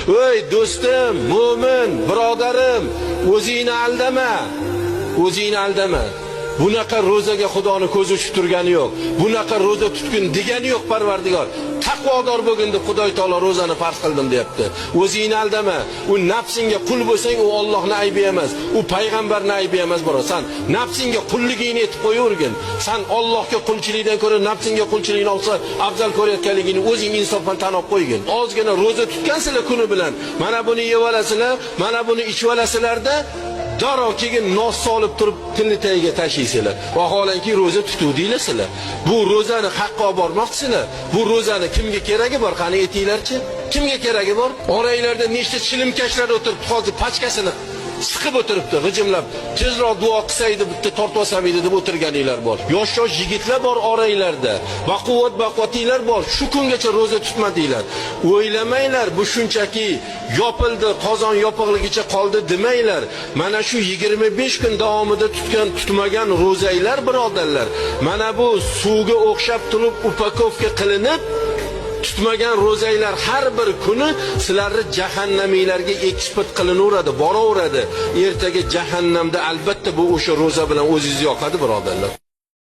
Ey do'stim, mo'min, birodarim, o'zingni aldama. O'zingni aldama. Bunaqa ro'zaga Xudoni ko'zi uchib turgani yo'q. Bunaqa ro'za tutgin degani yo'q Parvardigor. Taqvodor bo'lgin deb Xudoy taolo ro'zani farz qildim deyapti. O'zingni aldama. U nafsingga qul bo'lsang, u Allohning aybi emas, u payg'ambarning aybi emas, birodar. San nafsingga qulligingni etib qo'yavergin. San Allohga qulchilikdan ko'ra nafsingga qulchilikni olsa afzal ko'rayotganligingni o'zing insofdan tan olib qo'ygin. Ozgina ro'za tutgansizlar kuni bilan, mana buni yeb olasizlar, mana buni ichib olasizlarda, darrov keyin nos solib turib tilni tagiga tashlaysizlar. Vaholanki ro'za tutuvdinglar sizlar. Bu ro'zani haqqa olib bormoqchisizlar. Bu ro'zani kimga keragi bor? Qani aytinglarchi? Kimga keragi bor? Oranglarda nechta chilimkashlar o'tiribdi, hozir pachkasini siqib o'tiribdi, g'ijimlab. Tezroq duo qilsaydi, bitta tortib olsam edi deb o'tirganinglar bor. Yosh-yosh yigitlar bor oranglarda. Baquvvat baquvvatinglar bor. Shu kungacha ro'za tutmadinglar. O'ylamanglar, bu shunchaki yopildi, qozon yopiqligicha qoldi demanglar. Mana shu 25 kun davomida tutgan, tutmagan ro'zanglar, birodarlar, mana bu suvga o'xshab turib упаковка qilinib tutmagan ro'zanglar har bir kuni sizlarni jahannamiylarga eksport qilinaveradi, boraveradi. Ertaga jahannamda albatta bu o'sha ro'za bilan o'zingizni yoqadi, birodarlar.